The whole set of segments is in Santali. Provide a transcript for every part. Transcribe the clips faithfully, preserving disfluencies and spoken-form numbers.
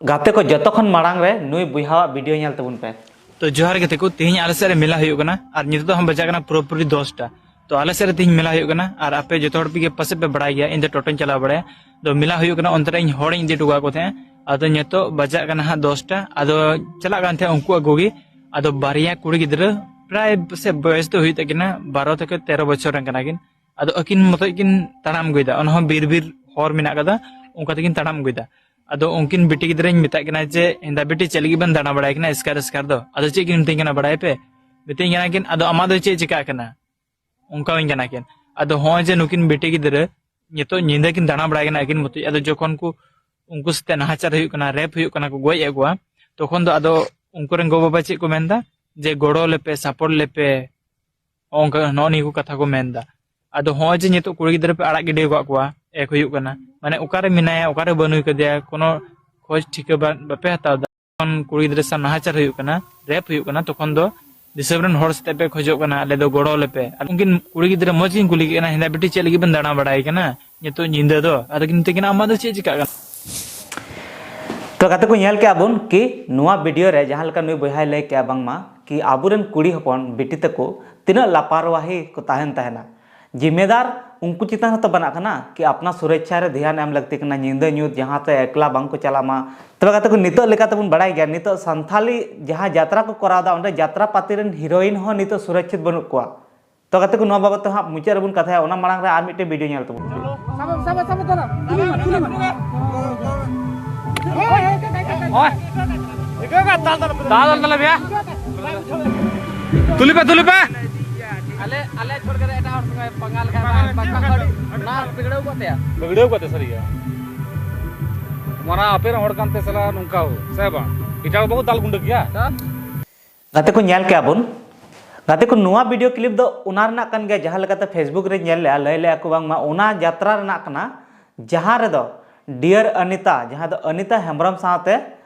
ᱜᱟᱛᱮ ᱠᱚ, ᱡᱚᱛᱚ ᱠᱷᱚᱱ ᱢᱟᱲᱟᱝ ᱨᱮ ᱱᱩᱭ ᱵᱚᱭᱦᱟᱣᱟᱜ ᱵᱷᱤᱰᱤᱭᱳ ᱧᱮᱞ ᱛᱟᱵᱚᱱ ᱯᱮ᱾ ᱛᱚ ᱡᱚᱦᱟᱨ ᱜᱮ ᱜᱟᱛᱮ ᱠᱚ, ᱛᱮᱦᱮᱧ ᱟᱞᱮ ᱥᱮᱫ ᱨᱮ ᱢᱮᱞᱟ ᱦᱩᱭᱩᱜ ᱠᱟᱱᱟ ᱟᱨ ᱱᱤᱛᱚᱜ ᱫᱚ ᱦᱟᱸᱜ ᱵᱟᱡᱟᱜ ᱠᱟᱱᱟ ᱯᱩᱨᱟᱹᱯᱩᱨᱤ ᱫᱚᱥᱴᱟ᱾ ᱛᱚ ᱟᱞᱮ ᱥᱮᱫ ᱨᱮ ᱛᱮᱦᱮᱧ ᱢᱮᱞᱟ ᱦᱩᱭᱩᱜ ᱠᱟᱱᱟ ᱟᱨ ᱟᱯᱮ ᱡᱚᱛᱚ ᱦᱚᱲ ᱯᱮ ᱜᱮ ᱯᱟᱥᱮᱡ ᱯᱮ ᱵᱟᱲᱟᱭ ᱜᱮᱭᱟ, ᱤᱧ ᱫᱚ ᱴᱳᱴᱳᱧ ᱪᱟᱞᱟᱣ ᱵᱟᱲᱟᱭᱟ᱾ ᱛᱚ ᱢᱮᱞᱟ ᱦᱩᱭᱩᱜ ᱠᱟᱱᱟ, ᱚᱱᱛᱮ ᱨᱮ ᱤᱧ ᱦᱚᱲᱤᱧ ᱤᱫᱤ ᱦᱚᱴᱚ ᱠᱟᱜ ᱠᱚ ᱛᱟᱦᱮᱸᱫ᱾ ᱟᱫᱚ ᱱᱤᱛᱚᱜ ᱵᱟᱡᱟᱜ ᱠᱟᱱᱟ ᱦᱟᱸᱜ ᱫᱚᱥᱴᱟ, ᱟᱫᱚ ᱪᱟᱞᱟᱜ ᱠᱟᱱ ᱛᱟᱦᱮᱸᱫ ᱩᱱᱠᱩ ᱟᱹᱜᱩ ᱜᱮ᱾ ᱟᱫᱚ ᱵᱟᱨᱭᱟ ᱠᱩᱲᱤ ᱜᱤᱫᱽᱨᱟᱹ ᱯᱨᱟᱭ ᱯᱟᱥᱮᱡ ᱵᱚᱭᱮᱥ ᱫᱚ ᱦᱩᱭᱩᱜ ᱛᱟᱹᱠᱤᱱᱟ ᱵᱟᱨᱚ ᱛᱷᱮᱠᱮ ᱛᱮᱨᱚ ᱵᱚᱪᱷᱚᱨ ᱨᱮᱱ ᱠᱟᱱᱟ ᱠᱤᱱ᱾ ᱟᱫᱚ ᱟᱹᱠᱤᱱ ᱢᱚᱛᱚᱡ ᱠᱤᱱ ᱛᱟᱲᱟᱢ ᱟᱹᱜᱩᱭᱮᱫᱟ, ᱚᱱᱟ ᱦᱚᱸ ᱵᱤᱨ ᱵᱤᱨ ᱦᱚᱨ ᱢᱮᱱᱟᱜ ᱠᱟᱫᱟ, ᱚᱱᱠᱟ ᱛᱮᱠᱤᱱ ᱛᱟᱲᱟᱢ ᱟᱹᱜᱩᱭᱮᱫᱟ᱾ ᱟᱫᱚ ᱩᱱᱠᱤᱱ ᱵᱤᱴᱤ ᱜᱤᱫᱽᱨᱟᱹᱧ ᱢᱮᱛᱟᱜ ᱠᱤᱱᱟ ᱡᱮ, "ᱦᱮᱸᱫᱟ ᱵᱤᱴᱤ, ᱪᱮᱫ ᱞᱟᱹᱜᱤᱫ ᱵᱮᱱ ᱫᱟᱬᱟ ᱵᱟᱲᱟᱭ ᱠᱟᱱᱟ ᱮᱥᱠᱟᱨ ᱮᱥᱠᱟᱨ ᱫᱚ?" ᱟᱫᱚ ᱪᱮᱫ ᱠᱤᱱ ᱢᱤᱛᱟᱹᱧ ᱠᱟᱱᱟ ᱵᱟᱲᱟᱭ ᱯᱮ? ᱢᱤᱛᱟᱹᱧ ᱠᱟᱱᱟ ᱠᱤᱱ, "ᱟᱫᱚ ᱟᱢᱟᱜ ᱫᱚ ᱪᱮᱫ ᱪᱤᱠᱟᱹᱜ ᱠᱟᱱᱟ?" ᱚᱱᱠᱟᱣᱟᱹᱧ ᱠᱟᱱᱟ ᱠᱤᱱ᱾ ᱟᱫᱚ ᱦᱚᱸᱜᱼᱚᱭ ᱡᱮ ᱱᱩᱠᱤᱱ ᱵᱤᱴᱤ ᱜᱤᱫᱽᱨᱟᱹ ᱱᱤᱛᱚᱜ ᱧᱤᱫᱟᱹ ᱠᱤᱱ ᱫᱟᱬᱟ ᱵᱟᱲᱟᱭ ᱠᱟᱱᱟ ᱟᱹᱠᱤᱱ ᱢᱚᱛᱚᱡ᱾ ᱟᱫᱚ ᱡᱚᱠᱷᱚᱱ ᱠᱚ ᱩᱱᱠᱩ ᱥᱟᱛᱮ ᱱᱟᱦᱟᱪᱟᱨ ᱦᱩᱭᱩᱜ ᱠᱟᱱᱟ, ᱨᱮᱯ ᱦᱩᱭᱩᱜ ᱠᱟᱱᱟ, ᱠᱚ ᱜᱚᱡ ᱮᱫ ᱠᱚᱣᱟ, ᱛᱚᱠᱷᱚᱱ ᱫᱚ ᱟᱫᱚ ᱩᱱᱠᱩ ᱨᱮᱱ ᱜᱚ ᱵᱟᱵᱟ ᱪᱮᱫ ᱠᱚ ᱢᱮᱱᱫᱟ? ᱡᱮ, "ᱜᱚᱲᱚ ᱞᱮᱯᱮ, ᱥᱟᱯᱳᱨᱴ ᱞᱮᱯᱮ", ᱚᱱᱠᱟ ᱱᱚᱜᱼᱚ ᱱᱤᱭᱟᱹ ᱠᱚ ᱠᱟᱛᱷᱟ ᱠᱚ ᱢᱮᱱᱫᱟ᱾ ᱟᱫᱚ ᱦᱚᱸᱜᱼᱚᱭ ᱡᱮ ᱱᱤᱛᱚᱜ ᱠᱩᱲᱤ ᱜᱤᱫᱽᱨᱟᱹ ᱯᱮ ᱟᱲᱟᱜ ᱜᱤᱰᱤ ᱟᱠᱟᱫ ᱠᱚᱣᱟ, ᱮᱠ ᱦᱩᱭᱩᱜ ᱠᱟᱱᱟ, ᱢᱟᱱᱮ ᱚᱠᱟᱨᱮ ᱢᱮᱱᱟᱭᱟ, ᱚᱠᱟᱨᱮ ᱵᱟᱹᱱᱩᱭ ᱠᱟᱫᱮᱭᱟ, ᱠᱳᱱᱳ ᱠᱷᱳᱡᱽ ᱴᱷᱤᱠᱟᱹ ᱵᱟ-, ᱵᱟᱯᱮ ᱦᱟᱛᱟᱣ ᱫᱟ᱾ ᱡᱚᱠᱷᱚᱱ ᱠᱩᱲᱤ ᱜᱤᱫᱽᱨᱟᱹ ᱥᱟᱶ ᱱᱟᱦᱟᱪᱟᱨ ᱦᱩᱭᱩᱜ ᱠᱟᱱᱟ, ᱨᱮᱯ ᱦᱩᱭᱩᱜ ᱠᱟᱱᱟ, ᱛᱚᱠᱷᱚᱱ ᱫᱚ ᱫᱤᱥᱚᱢ ᱨᱮᱱ ᱦᱚᱲ ᱥᱟᱛᱮᱜ ᱯᱮ ᱠᱷᱚᱡᱚᱜ ᱠᱟᱱᱟ, ᱟᱞᱮ ᱫᱚ ᱜᱚᱲᱚ ᱟᱞᱮᱯᱮ᱾ ᱟᱨ ᱩᱱᱠᱤᱱ ᱠᱩᱲᱤ ᱜᱤᱫᱽᱨᱟᱹ ᱢᱚᱡᱽ ᱠᱤᱱ ᱠᱩᱞᱤ ᱠᱮᱫ ᱠᱤᱱᱟ, "ᱦᱮᱸᱫᱟ ᱵᱤᱴᱤ, ᱪᱮᱫ ᱞᱟᱹᱜᱤᱫ ᱵᱮᱱ ᱫᱟᱬᱟ ᱵᱟᱲᱟᱭ ᱠᱟᱱᱟ ᱱᱤᱛᱚᱜ ᱧᱤᱫᱟᱹ ᱫᱚ?" ᱟᱫᱚ ᱠᱤᱱ ᱢᱮᱛᱟᱹᱭ ᱠᱟᱱᱟ, "ᱟᱢᱟᱜ ᱫᱚ ᱪᱮᱫ ᱪᱤᱠᱟᱹᱜ ᱠᱟᱱᱟ?" ᱛᱚ ᱜᱟᱛᱮ ᱠᱚ, ᱧᱮᱞ ᱠᱮᱜᱼᱟ ᱵᱚᱱ ᱠᱤ ᱱᱚᱣᱟ ᱵᱷᱤᱰᱤᱭᱳ ᱨᱮ ᱡᱟᱦᱟᱸ ᱞᱮᱠᱟ ᱱᱩᱭ ᱵᱚᱭᱦᱟᱭ ᱞᱟᱹᱭ ᱠᱮᱜᱼᱟ, ᱵᱟᱝᱢᱟ ᱠᱤ ᱟᱵᱚᱨᱮᱱ ᱠᱩᱲᱤ ᱦᱚᱯᱚᱱ ᱵᱤᱴᱤ ᱛᱟᱠᱚ ᱛᱤᱱᱟᱹᱜ ᱞᱟᱯᱟᱨᱣᱟᱦᱤ ᱠᱚ ᱛᱟᱦᱮᱱ ᱛᱟᱦᱮᱱᱟ᱾ ᱡᱤᱢᱢᱮᱫᱟᱨ ᱩᱱᱠᱩ ᱪᱮᱛᱟᱱ ᱦᱚᱸᱛᱚ ᱵᱮᱱᱟᱜ ᱠᱟᱱᱟ ᱠᱤ ᱟᱯᱱᱟ ᱥᱩᱨᱚᱠᱪᱷᱟ ᱨᱮ ᱫᱷᱮᱭᱟᱱ ᱮᱢ ᱞᱟᱹᱠᱛᱤ ᱠᱟᱱᱟ, ᱧᱤᱫᱟᱹ ᱧᱩᱛ ᱡᱟᱦᱟᱸ ᱛᱮ ᱮᱠᱞᱟ ᱵᱟᱝ ᱠᱚ ᱪᱟᱞᱟᱜ ᱢᱟ᱾ ᱛᱚᱵᱮ ᱜᱟᱛᱮ ᱠᱚ, ᱱᱤᱛᱚᱜ ᱞᱮᱠᱟ ᱛᱮᱵᱚᱱ ᱵᱟᱲᱟᱭ ᱜᱮᱭᱟ, ᱱᱤᱛᱚᱜ ᱥᱟᱱᱛᱷᱟᱞᱤ ᱡᱟᱦᱟᱸ ᱡᱟᱛᱨᱟ ᱠᱚ ᱠᱚᱨᱟᱣ ᱮᱫᱟ, ᱚᱸᱰᱮ ᱡᱟᱛᱨᱟ ᱯᱟᱹᱛᱤ ᱨᱮᱱ ᱦᱤᱨᱳᱭᱤᱱ ᱦᱚᱸ ᱱᱤᱛᱚᱜ ᱥᱩᱨᱚᱠᱪᱷᱤᱛ ᱵᱟᱹᱱᱩᱜ ᱠᱚᱣᱟ᱾ ᱛᱚ ᱜᱟᱛᱮ ᱠᱚ, ᱱᱚᱣᱟ ᱵᱟᱵᱚᱫ ᱛᱮ ᱦᱟᱸᱜ ᱢᱩᱪᱟᱹᱫ ᱨᱮᱵᱚᱱ ᱠᱟᱛᱷᱟᱭᱟ, ᱚᱱᱟ ᱢᱟᱲᱟᱝ ᱨᱮ ᱟᱨ ᱢᱤᱫᱴᱮᱱ ᱵᱷᱤᱰᱤᱭᱳ ᱧᱮᱞ ᱛᱟᱵᱚᱱ ᱯᱮ᱾ ᱥᱟᱵᱚ, ᱥᱟᱵᱚ, ᱥᱟᱵᱚ, ᱫᱟᱫᱟ᱾ ᱛᱩᱞᱤ ᱢᱮ, ᱛᱩᱞᱤ ᱢᱮ᱾ ᱦᱳᱭ᱾ ᱫᱟᱞ, ᱫᱟᱞ, ᱫᱟᱞ, ᱵᱮᱭᱟ᱾ ᱛᱩᱞᱤ ᱯᱮ, ᱛᱩᱞᱤ ᱯᱮ᱾ ᱟᱞᱮ, ᱟᱞᱮ ᱪᱷᱚᱲ ᱠᱟᱛᱮ ᱮᱴᱟᱜ ᱦᱚᱲ ᱥᱚᱸᱜᱮ ᱯᱟᱸᱜᱟ ᱞᱮᱠᱷᱟᱱ ᱵᱟᱝ, ᱵᱟᱝ, ᱵᱟᱝ, ᱚᱱᱟ ᱵᱤᱜᱽᱲᱟᱹᱣ ᱠᱚᱜ ᱛᱟᱭᱟ᱾ ᱵᱤᱜᱽᱲᱟᱹᱣ ᱠᱚᱜ ᱛᱟᱭᱟ ᱥᱟᱹᱨᱤ ᱜᱮ᱾ ᱢᱟᱱᱟ ᱟᱯᱮ ᱨᱮᱱ ᱦᱚᱲ ᱠᱟᱱᱛᱮ ᱥᱟᱞᱟ ᱱᱚᱝᱠᱟ ᱦᱚ, ᱥᱮ ᱵᱟᱝ? ᱮᱴᱟᱜ ᱦᱚᱲ ᱵᱟᱠᱚ ᱫᱟᱞ ᱜᱩᱸᱰᱟᱹ ᱠᱮᱭᱟ? ᱛᱚ? ᱜᱟᱛᱮ ᱠᱚ, ᱧᱮᱞ ᱠᱮᱜᱼᱟ ᱵᱚᱱ᱾ ᱜᱟᱛᱮ ᱠᱚ, ᱱᱚᱣᱟ ᱵᱷᱤᱰᱤᱭᱳ ᱠᱞᱤᱯ ᱫᱚ ᱚᱱᱟ ᱨᱮᱱᱟᱜ ᱠᱟᱱ ᱜᱮᱭᱟ, ᱡᱟᱦᱟᱸ ᱞᱮᱠᱟᱛᱮ Facebook ᱨᱮ ᱧᱮᱞ ᱞᱮᱜᱼᱟ, ᱞᱟᱹᱭ ᱞᱮᱜᱼᱟ ᱠᱚ ᱵᱟᱝᱢᱟ ᱚᱱᱟ ᱡᱟᱛᱨᱟ ᱨᱮᱱᱟᱜ ᱠᱟᱱᱟ, ᱡᱟᱦᱟᱸ ᱨᱮᱫᱚ ᱰᱤᱭᱟᱨ ᱟᱱᱤᱛᱟ, ᱡᱟᱦᱟᱸ ᱫᱚ ᱟᱱᱤᱛᱟ ᱦᱮᱢᱵᱨᱚᱢ ᱥᱟᱶᱛᱮ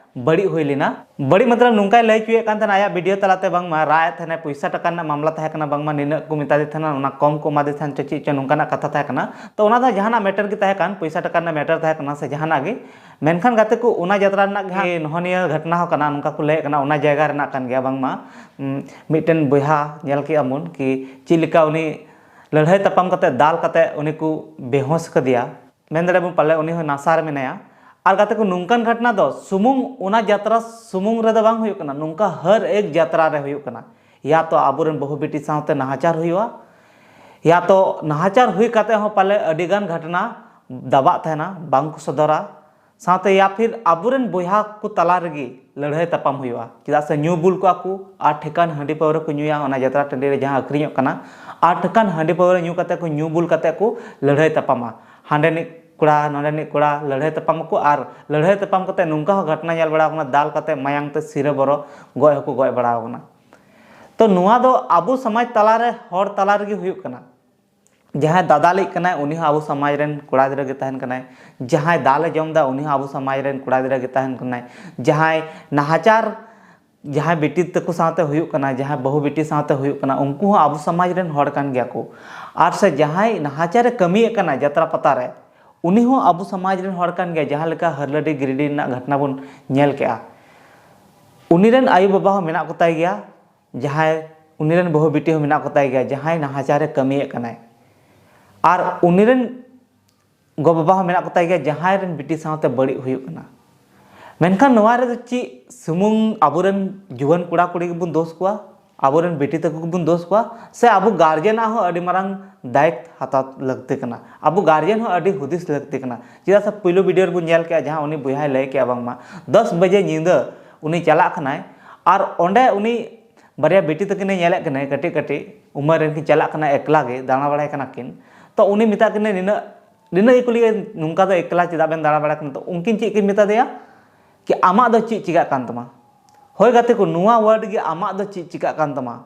ᱵᱟᱹᱲᱤᱡ ᱦᱩᱭ ᱞᱮᱱᱟ᱾ ᱵᱟᱹᱲᱤᱡ ᱢᱚᱛᱞᱚᱵ ᱱᱚᱝᱠᱟᱭ ᱞᱟᱹᱭ ᱦᱚᱪᱚᱭᱮᱫ ᱠᱟᱱ ᱛᱟᱦᱮᱱᱟ, ᱟᱭᱟᱜ ᱵᱷᱤᱰᱤᱭᱳ ᱛᱟᱞᱟᱛᱮ ᱵᱟᱝᱢᱟ ᱨᱟᱜ ᱮᱫ ᱛᱟᱦᱮᱱᱟᱭ, ᱯᱚᱭᱥᱟ ᱴᱟᱠᱟ ᱨᱮᱱᱟᱜ ᱢᱟᱢᱞᱟ ᱛᱟᱦᱮᱸ ᱠᱟᱱᱟ, ᱵᱟᱝᱢᱟ ᱱᱤᱱᱟᱹᱜ ᱠᱚ ᱢᱮᱛᱟ ᱫᱮ ᱛᱟᱦᱮᱱᱟ, ᱚᱱᱟ ᱠᱚᱢ ᱠᱚ ᱮᱢᱟ ᱫᱮ ᱛᱟᱦᱮᱱ ᱪᱚ ᱪᱮᱫ ᱪᱚ, ᱱᱚᱝᱠᱟᱱᱟᱜ ᱠᱟᱛᱷᱟ ᱛᱟᱦᱮᱸ ᱠᱟᱱᱟ᱾ ᱛᱚ ᱚᱱᱟ ᱫᱚ ᱡᱟᱦᱟᱱᱟᱜ ᱢᱮᱴᱟᱨ ᱜᱮ ᱛᱟᱦᱮᱸ ᱠᱟᱱ, ᱯᱚᱭᱥᱟ ᱴᱟᱠᱟ ᱨᱮᱱᱟᱜ ᱢᱮᱴᱟᱨ ᱛᱟᱦᱮᱸ ᱠᱟᱱᱟ ᱥᱮ ᱡᱟᱦᱟᱱᱟᱜ ᱜᱮ᱾ ᱢᱮᱱᱠᱷᱟᱱ ᱜᱟᱛᱮ ᱠᱚ, ᱚᱱᱟ ᱡᱟᱛᱨᱟ ᱨᱮᱱᱟᱜ ᱜᱮ ᱦᱟᱸᱜ ᱱᱚᱜᱼᱚ ᱱᱤᱭᱟᱹ ᱜᱷᱚᱴᱱᱟ ᱦᱚᱸ ᱠᱟᱱᱟ, ᱱᱚᱝᱠᱟ ᱠᱚ ᱞᱟᱹᱭᱮᱫ ᱠᱟᱱᱟ, ᱚᱱᱟ ᱡᱟᱭᱜᱟ ᱨᱮᱱᱟᱜ ᱠᱟᱱ ᱜᱮᱭᱟ ᱵᱟᱝᱢᱟ᱾ ᱩᱢ, ᱢᱤᱫᱴᱮᱱ ᱵᱚᱭᱦᱟ ᱧᱮᱞ ᱠᱮᱜᱼᱟ ᱵᱚᱱ ᱠᱤ ᱪᱮᱫ ᱞᱮᱠᱟ ᱩᱱᱤ ᱞᱟᱹᱲᱦᱟᱹᱭ ᱛᱟᱯᱟᱢ ᱠᱟᱛᱮ ᱫᱟᱞ ᱠᱟᱛᱮ ᱩᱱᱤ ᱠᱚ ᱵᱮᱦᱳᱥ ᱠᱟᱫᱮᱭᱟ᱾ ᱢᱮᱱ ᱫᱟᱲᱮᱭᱟᱜ ᱵᱚᱱ ᱯᱟᱞᱮ ᱩᱱᱤ ᱦᱚᱸ ᱱᱟᱥᱟ ᱨᱮ ᱢᱮᱱᱟᱭᱟ᱾ ᱟᱨ ᱜᱟᱛᱮ ᱠᱚ, ᱱᱚᱝᱠᱟᱱ ᱜᱷᱚᱴᱱᱟ ᱫᱚ ᱥᱩᱢᱩᱝ ᱚᱱᱟ ᱡᱟᱛᱨᱟ ᱥᱩᱢᱩᱝ ᱨᱮᱫᱚ ᱵᱟᱝ ᱦᱩᱭᱩᱜ ᱠᱟᱱᱟ, ᱱᱚᱝᱠᱟ ᱦᱟᱨ ᱮᱠ ᱡᱟᱛᱨᱟ ᱨᱮ ᱦᱩᱭᱩᱜ ᱠᱟᱱᱟ᱾ ᱭᱟ ᱛᱚ ᱟᱵᱚᱨᱮᱱ ᱵᱟᱹᱦᱩ ᱵᱤᱴᱤ ᱥᱟᱶᱛᱮ ᱱᱟᱦᱟᱪᱟᱨ ᱦᱩᱭᱩᱜᱼᱟ, ᱭᱟ ᱛᱚ ᱱᱟᱦᱟᱪᱟᱨ ᱦᱩᱭ ᱠᱟᱛᱮ ᱦᱚᱸ ᱯᱟᱞᱮ ᱟᱹᱰᱤᱜᱟᱱ ᱜᱷᱚᱴᱱᱟ ᱫᱟᱵᱟᱜ ᱛᱟᱦᱮᱱᱟ, ᱵᱟᱝ ᱠᱚ ᱥᱚᱫᱚᱨᱟ᱾ ᱥᱟᱶᱛᱮ ᱭᱟ ᱯᱷᱤᱨ ᱟᱵᱚᱨᱮᱱ ᱵᱚᱭᱦᱟ ᱠᱚ ᱛᱟᱞᱟ ᱨᱮᱜᱮ ᱞᱟᱹᱲᱦᱟᱹᱭ ᱛᱟᱯᱟᱢ ᱦᱩᱭᱩᱜᱼᱟ, ᱪᱮᱫᱟᱜ ᱥᱮ ᱧᱩ ᱵᱩᱞ ᱠᱚᱜᱼᱟ ᱠᱚ ᱟᱨ ᱴᱷᱤᱠᱟᱹᱱ ᱦᱟᱺᱰᱤ ᱯᱟᱹᱣᱨᱟᱹ ᱠᱚ ᱧᱩᱭᱟ, ᱚᱱᱟ ᱡᱟᱛᱨᱟ ᱴᱟᱺᱰᱤ ᱨᱮ ᱡᱟᱦᱟᱸ ᱟᱹᱠᱷᱨᱤᱧᱚᱜ ᱠᱟᱱᱟ᱾ ᱟᱨ ᱴᱷᱤᱠᱟᱹᱱ ᱦᱟᱺᱰᱤ ᱯᱟᱹᱣᱨᱟᱹ ᱧᱩ ᱠᱟᱛᱮ ᱠᱚ ᱧᱩ ᱵᱩᱞ ᱠᱟᱛᱮ ᱠᱚ ᱞᱟᱹᱲᱦᱟᱹᱭ ᱛᱟᱯᱟᱢᱟ, ᱦᱟᱸᱰᱮ ᱱᱤᱡ ᱠᱚᱲᱟ ᱱᱚᱸᱰᱮ ᱱᱤᱡ ᱠᱚᱲᱟ ᱞᱟᱹᱲᱦᱟᱹᱭ ᱛᱟᱯᱟᱢ ᱟᱠᱚ᱾ ᱟᱨ ᱞᱟᱹᱲᱦᱟᱹᱭ ᱛᱟᱯᱟᱢ ᱠᱟᱛᱮ ᱱᱚᱝᱠᱟ ᱦᱚᱸ ᱜᱷᱚᱴᱱᱟ ᱧᱮᱞ ᱵᱟᱲᱟ ᱟᱠᱟᱱᱟ, ᱫᱟᱞ ᱠᱟᱛᱮ ᱢᱟᱭᱟᱝ ᱛᱮ ᱥᱤᱨᱟᱹ ᱵᱚᱨᱚ ᱜᱚᱡ ᱦᱚᱸᱠᱚ ᱜᱚᱡ ᱵᱟᱲᱟ ᱟᱠᱟᱱᱟ᱾ ᱛᱚ ᱱᱚᱣᱟ ᱫᱚ ᱟᱵᱚ ᱥᱚᱢᱟᱡᱽ ᱛᱟᱞᱟᱨᱮ, ᱦᱚᱲ ᱛᱟᱞᱟ ᱨᱮᱜᱮ ᱦᱩᱭᱩᱜ ᱠᱟᱱᱟ᱾ ᱡᱟᱦᱟᱸᱭ ᱫᱟᱫᱟᱞᱤᱡ ᱠᱟᱱᱟᱭ, ᱩᱱᱤ ᱦᱚᱸ ᱟᱵᱚ ᱥᱚᱢᱟᱡᱽ ᱨᱮᱱ ᱠᱚᱲᱟ ᱜᱤᱫᱽᱨᱟᱹ ᱜᱮ ᱛᱟᱦᱮᱱ ᱠᱟᱱᱟᱭ᱾ ᱡᱟᱦᱟᱸᱭ ᱫᱟᱞᱮ ᱡᱚᱢ ᱮᱫᱟ, ᱩᱱᱤ ᱦᱚᱸ ᱟᱵᱚ ᱥᱚᱢᱟᱡᱽ ᱨᱮᱱ ᱠᱚᱲᱟ ᱜᱤᱫᱽᱨᱟᱹ ᱜᱮ ᱛᱟᱦᱮᱱ ᱠᱟᱱᱟᱭ᱾ ᱡᱟᱦᱟᱸᱭ ᱱᱟᱦᱟᱪᱟᱨ, ᱡᱟᱦᱟᱸᱭ ᱵᱤᱴᱤ ᱛᱟᱠᱚ ᱥᱟᱶᱛᱮ ᱦᱩᱭᱩᱜ ᱠᱟᱱᱟ, ᱡᱟᱦᱟᱸᱭ ᱵᱟᱹᱦᱩ ᱵᱤᱴᱤ ᱥᱟᱶᱛᱮ ᱦᱩᱭᱩᱜ ᱠᱟᱱᱟ, ᱩᱱᱠᱩ ᱦᱚᱸ ᱟᱵᱚ ᱥᱚᱢᱟᱡᱽ ᱨᱮᱱ ᱦᱚᱲ ᱠᱟᱱ ᱜᱮᱭᱟ ᱠᱚ᱾ ᱟᱨ ᱥᱮ ᱡᱟᱦᱟᱸᱭ ᱱᱟᱦᱟᱪᱟᱨᱮ ᱠᱟᱹᱢᱤᱭᱮᱫ ᱠᱟᱱᱟ ᱡᱟᱛᱨᱟ ᱯᱟᱛᱟ ᱨᱮ, ᱩᱱᱤ ᱦᱚᱸ ᱟᱵᱚ ᱥᱚᱢᱟᱡᱽ ᱨᱮᱱ ᱦᱚᱲ ᱠᱟᱱ ᱜᱮᱭᱟ᱾ ᱡᱟᱦᱟᱸ ᱞᱮᱠᱟ ᱦᱟᱨᱞᱟᱰᱤ ᱜᱤᱨᱤᱰᱤ ᱨᱮᱱᱟᱜ ᱜᱷᱚᱴᱱᱟ ᱵᱚᱱ ᱧᱮᱞ ᱠᱮᱜᱼᱟ, ᱩᱱᱤ ᱨᱮᱱ ᱟᱭᱳ ᱵᱟᱵᱟ ᱦᱚᱸ ᱢᱮᱱᱟᱜ ᱠᱚᱛᱟᱭ ᱜᱮᱭᱟ, ᱡᱟᱦᱟᱸᱭ ᱩᱱᱤ ᱨᱮᱱ ᱵᱟᱹᱦᱩ ᱵᱤᱴᱤ ᱦᱚᱸ ᱢᱮᱱᱟᱜ ᱠᱚᱛᱟᱭ ᱜᱮᱭᱟ, ᱡᱟᱦᱟᱸᱭ ᱱᱟᱦᱟᱪᱟᱨᱮ ᱠᱟᱹᱢᱤᱭᱮᱫ ᱠᱟᱱᱟᱭ᱾ ᱟᱨ ᱩᱱᱤ ᱨᱮᱱ ᱜᱚ ᱵᱟᱵᱟ ᱦᱚᱸ ᱢᱮᱱᱟᱜ ᱠᱚᱛᱟᱭ ᱜᱮᱭᱟ, ᱡᱟᱦᱟᱸᱭ ᱨᱮᱱ ᱵᱤᱴᱤ ᱥᱟᱶᱛᱮ ᱵᱟᱹᱲᱤᱡ ᱦᱩᱭᱩᱜ ᱠᱟᱱᱟ᱾ ᱢᱮᱱᱠᱷᱟᱱ ᱱᱚᱣᱟ ᱨᱮᱫᱚ ᱪᱮᱫ ᱥᱩᱢᱩᱝ ᱟᱵᱚᱨᱮᱱ ᱡᱩᱣᱟᱹᱱ ᱠᱚᱲᱟ ᱠᱩᱲᱤ ᱜᱮᱵᱚᱱ ᱫᱳᱥ ᱠᱚᱣᱟ, ᱟᱵᱚᱨᱮᱱ ᱵᱤᱴᱤ ᱛᱟᱠᱚ ᱜᱮᱵᱚᱱ ᱫᱳᱥ ᱠᱚᱣᱟ, ᱥᱮ ᱟᱵᱚ ᱜᱟᱨᱡᱮᱱᱟᱜ ᱦᱚᱸ ᱟᱹᱰᱤ ᱢᱟᱨᱟᱝ ᱫᱟᱭᱤᱛ ᱦᱟᱛᱟᱣ ᱞᱟᱹᱠᱛᱤ ᱠᱟᱱᱟ? ᱟᱵᱚ ᱜᱟᱨᱡᱮᱱ ᱦᱚᱸ ᱟᱹᱰᱤ ᱦᱩᱫᱤᱥ ᱞᱟᱹᱠᱛᱤ ᱠᱟᱱᱟ᱾ ᱪᱮᱫᱟᱜ ᱥᱮ ᱯᱩᱭᱞᱩ ᱵᱷᱤᱰᱤᱭᱳ ᱨᱮᱵᱚᱱ ᱧᱮᱞ ᱠᱮᱜᱼᱟ, ᱡᱟᱦᱟᱸ ᱩᱱᱤ ᱵᱚᱭᱦᱟᱭ ᱞᱟᱹᱭ ᱠᱮᱜᱼᱟ ᱵᱟᱝᱢᱟ ᱫᱚᱥ ᱵᱟᱡᱮ ᱧᱤᱫᱟᱹ ᱩᱱᱤ ᱪᱟᱞᱟᱜ ᱠᱟᱱᱟᱭ, ᱟᱨ ᱚᱸᱰᱮ ᱩᱱᱤ ᱵᱟᱨᱭᱟ ᱵᱤᱴᱤ ᱛᱟᱹᱠᱤᱱᱮ ᱧᱮᱞᱮᱫ ᱠᱤᱱᱟᱹ, ᱠᱟᱹᱴᱤᱡ ᱠᱟᱹᱴᱤᱡ ᱩᱢᱮᱨ ᱨᱮᱱ ᱠᱤᱱ ᱪᱟᱞᱟᱜ ᱠᱟᱱᱟ, ᱮᱠᱞᱟ ᱜᱮ ᱫᱟᱬᱟ ᱵᱟᱲᱟᱭ ᱠᱟᱱᱟ ᱠᱤᱱ᱾ ᱛᱚ ᱩᱱᱤ ᱢᱮᱛᱟᱜ ᱠᱤᱱᱟᱹ, ᱱᱤᱱᱟᱹᱜ ᱱᱤᱱᱟᱹᱜ ᱜᱮ ᱠᱩᱞᱤ, ᱱᱚᱝᱠᱟ ᱫᱚ ᱮᱠᱞᱟ ᱪᱮᱫᱟᱜ ᱵᱮᱱ ᱫᱟᱬᱟ ᱵᱟᱲᱟᱭ ᱠᱟᱱᱟ? ᱛᱚ ᱩᱱᱠᱤᱱ ᱪᱮᱫ ᱠᱤᱱ ᱢᱮᱛᱟ ᱫᱮᱭᱟ? ᱠᱤ ᱟᱢᱟᱜ ᱫᱚ ᱪᱮᱫ ᱪᱤᱠᱟᱹᱜ ᱠᱟᱱ ᱛᱟᱢᱟ? ᱦᱳᱭ ᱜᱟᱛᱮ ᱠᱚ, ᱱᱚᱣᱟ ᱣᱟᱨᱰ ᱜᱮ, ᱟᱢᱟᱜ ᱫᱚ ᱪᱮᱫ ᱪᱤᱠᱟᱹᱜ ᱠᱟᱱ ᱛᱟᱢᱟ,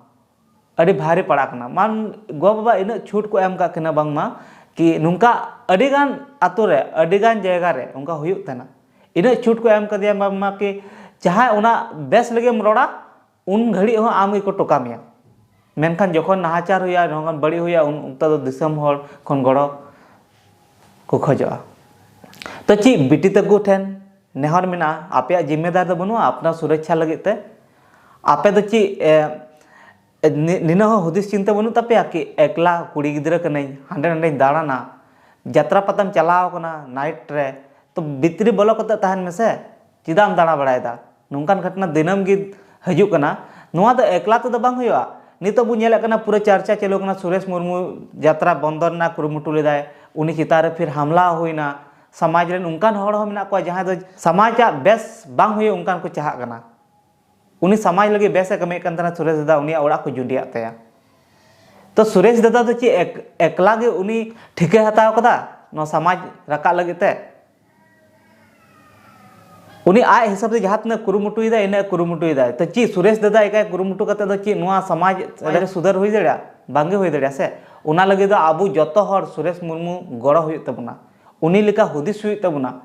ᱟᱹᱰᱤ ᱵᱷᱟᱨᱤ ᱯᱟᱲᱟᱜ ᱠᱟᱱᱟ᱾ ᱢᱟᱱ ᱜᱚ ᱵᱟᱵᱟ ᱤᱱᱟᱹᱜ ᱪᱷᱩᱴ ᱠᱚ ᱮᱢ ᱠᱟᱜ ᱠᱤᱱᱟ ᱵᱟᱝᱢᱟ, ᱠᱤ ᱱᱚᱝᱠᱟ ᱟᱹᱰᱤᱜᱟᱱ ᱟᱛᱳ ᱨᱮ, ᱟᱹᱰᱤᱜᱟᱱ ᱡᱟᱭᱜᱟ ᱨᱮ ᱚᱱᱠᱟ ᱦᱩᱭᱩᱜ ᱛᱟᱦᱮᱱᱟ᱾ ᱤᱱᱟᱹᱜ ᱪᱷᱩᱴ ᱠᱚ ᱮᱢ ᱠᱟᱫᱮᱭᱟ ᱵᱟᱝᱢᱟ ᱠᱤ ᱡᱟᱦᱟᱸᱭ ᱚᱱᱟ ᱵᱮᱥ ᱞᱟᱹᱜᱤᱫ ᱮᱢ ᱨᱚᱲᱟ, ᱩᱱ ᱜᱷᱟᱹᱲᱤᱡ ᱦᱚᱸ ᱟᱢ ᱜᱮᱠᱚ ᱴᱚᱠᱟ ᱢᱮᱭᱟ᱾ ᱢᱮᱱᱠᱷᱟᱱ ᱡᱚᱠᱷᱚᱱ ᱱᱟᱦᱟᱪᱟᱨ ᱦᱩᱭᱩᱜᱼᱟ, ᱡᱚᱠᱷᱚᱱ ᱵᱟᱹᱲᱤᱡ ᱦᱩᱭᱩᱜᱼᱟ, ᱩᱱ ᱚᱠᱛᱚ ᱫᱚ ᱫᱤᱥᱚᱢ ᱦᱚᱲ ᱠᱷᱚᱱ ᱜᱚᱲᱚ ᱠᱚ ᱠᱷᱚᱡᱚᱜᱼᱟ᱾ ᱛᱚ ᱪᱮᱫ ᱵᱤᱴᱤ ᱛᱟᱠᱚ ᱴᱷᱮᱱ ᱱᱮᱦᱚᱨ ᱢᱮᱱᱟᱜᱼᱟ, ᱟᱯᱮᱭᱟᱜ ᱡᱤᱢᱢᱮᱫᱟᱨ ᱫᱚ ᱵᱟᱹᱱᱩᱜᱼᱟ ᱟᱯᱱᱟᱨ ᱥᱩᱨᱚᱠᱪᱷᱟ ᱞᱟᱹᱜᱤᱫ ᱛᱮ? ᱟᱯᱮ ᱫᱚ ᱪᱮᱫ, ᱮ, ᱱᱤ-, ᱱᱤᱱᱟᱹᱜ ᱦᱚᱸ ᱦᱩᱫᱤᱥ ᱪᱤᱱᱛᱟᱹ ᱵᱟᱹᱱᱩᱜ ᱛᱟᱯᱮᱭᱟ ᱠᱤ ᱮᱠᱞᱟ ᱠᱩᱲᱤ ᱜᱤᱫᱽᱨᱟᱹ ᱠᱟᱹᱱᱟᱹᱧ, ᱦᱟᱸᱰᱮ ᱱᱟᱸᱰᱮᱧ ᱫᱟᱬᱟᱱᱟ, ᱡᱟᱛᱨᱟ ᱯᱟᱛᱟᱢ ᱪᱟᱞᱟᱣ ᱠᱟᱱᱟ ᱱᱟᱭᱤᱴ ᱨᱮ, ᱛᱚ ᱵᱷᱤᱛᱨᱤ ᱵᱚᱞᱚ ᱠᱟᱛᱮ ᱛᱟᱦᱮᱱ ᱢᱮᱥᱮ, ᱪᱮᱫᱟᱜ ᱮᱢ ᱫᱟᱬᱟ ᱵᱟᱲᱟᱭᱮᱫᱟ? ᱱᱚᱝᱠᱟᱱ ᱜᱷᱚᱴᱚᱱᱟ ᱫᱤᱱᱟᱹᱢ ᱜᱮ ᱦᱤᱡᱩᱜ ᱠᱟᱱᱟ᱾ ᱱᱚᱣᱟ ᱫᱚ ᱮᱠᱞᱟ ᱛᱮᱫᱚ ᱵᱟᱝ ᱦᱩᱭᱩᱜᱼᱟ᱾ ᱱᱤᱛᱚᱜ ᱵᱚᱱ ᱧᱮᱞᱮᱫ ᱠᱟᱱᱟ, ᱯᱩᱨᱟᱹ ᱪᱟᱨᱪᱟ ᱪᱟᱹᱞᱩ ᱠᱟᱱᱟ, ᱥᱩᱨᱮᱥ ᱢᱩᱨᱢᱩ ᱡᱟᱛᱨᱟ ᱵᱚᱱᱫᱚ ᱨᱮᱱᱟᱜ ᱠᱩᱨᱩᱢᱩᱴᱩ ᱞᱮᱫᱟᱭ, ᱩᱱᱤ ᱪᱮᱛᱟᱱ ᱨᱮ ᱯᱷᱤᱨ ᱦᱟᱢᱞᱟ ᱦᱩᱭᱱᱟ᱾ ᱥᱚᱢᱟᱡᱽ ᱨᱮᱱ ᱚᱱᱠᱟᱱ ᱦᱚᱲ ᱦᱚᱸ ᱢᱮᱱᱟᱜ ᱠᱚᱣᱟ ᱡᱟᱦᱟᱸᱭ ᱫᱚ ᱥᱚᱢᱟᱡᱽ ᱟᱜ ᱵᱮᱥ ᱵᱟᱝ ᱦᱩᱭᱩᱜ ᱚᱱᱠᱟᱱ ᱠᱚ ᱪᱟᱦᱟᱜ ᱠᱟᱱᱟ᱾ ᱩᱱᱤ ᱥᱚᱢᱟᱡᱽ ᱞᱟᱹᱜᱤᱫ ᱵᱮᱥ ᱮ ᱠᱟᱹᱢᱤᱭᱮᱫ ᱠᱟᱱ ᱛᱟᱦᱮᱱᱟ ᱥᱩᱨᱮᱥ ᱫᱟᱫᱟ, ᱩᱱᱤᱭᱟᱜ ᱚᱲᱟᱜ ᱠᱚ ᱡᱩᱸᱰᱤᱭᱟᱜ ᱛᱟᱭᱟ᱾ ᱛᱚ ᱥᱩᱨᱮᱥ ᱫᱟᱫᱟ ᱫᱚ ᱪᱮᱫ ᱮᱠ-, ᱮᱠᱞᱟ ᱜᱮ ᱩᱱᱤ ᱴᱷᱤᱠᱟᱹᱭ ᱦᱟᱛᱟᱣ ᱠᱟᱫᱟ ᱱᱚᱣᱟ ᱥᱚᱢᱟᱡᱽ ᱨᱟᱠᱟᱵ ᱞᱟᱹᱜᱤᱫ ᱛᱮ? ᱩᱱᱤ ᱟᱡ ᱦᱤᱥᱟᱹᱵ ᱛᱮ ᱡᱟᱦᱟᱸ ᱛᱤᱱᱟᱹᱜ ᱠᱩᱨᱩᱢᱩᱴᱩᱭᱮᱫᱟᱭ, ᱤᱱᱟᱹᱜ ᱠᱩᱨᱩᱢᱩᱴᱩᱭᱮᱫᱟᱭ᱾ ᱛᱚ ᱪᱮᱫ ᱥᱩᱨᱮᱥ ᱫᱟᱫᱟ ᱮᱠᱟᱭ ᱠᱩᱨᱩᱢᱩᱴᱩ ᱠᱟᱛᱮ ᱫᱚ ᱪᱮᱫ ᱱᱚᱣᱟ ᱥᱚᱢᱟᱡᱽ ᱨᱮ ᱥᱩᱫᱷᱟᱹᱨ ᱦᱩᱭ ᱫᱟᱲᱮᱭᱟᱜᱼᱟ? ᱵᱟᱝᱜᱮ ᱦᱩᱭ ᱫᱟᱲᱮᱭᱟᱜᱼᱟ ᱥᱮ᱾ ᱚᱱᱟ ᱞᱟᱹᱜᱤᱫ ᱫᱚ ᱟᱵᱚ ᱡᱚᱛᱚ ᱦᱚᱲ ᱥᱩᱨᱮᱥ ᱢᱩᱨᱢᱩ ᱜᱚᱲᱚ ᱦᱩᱭᱩᱜ ᱛᱟᱵᱚᱱᱟ, ᱩᱱᱤ ᱞᱮᱠᱟ ᱦᱩᱫᱤᱥ ᱦᱩᱭᱩᱜ ᱛᱟᱵᱚᱱᱟ᱾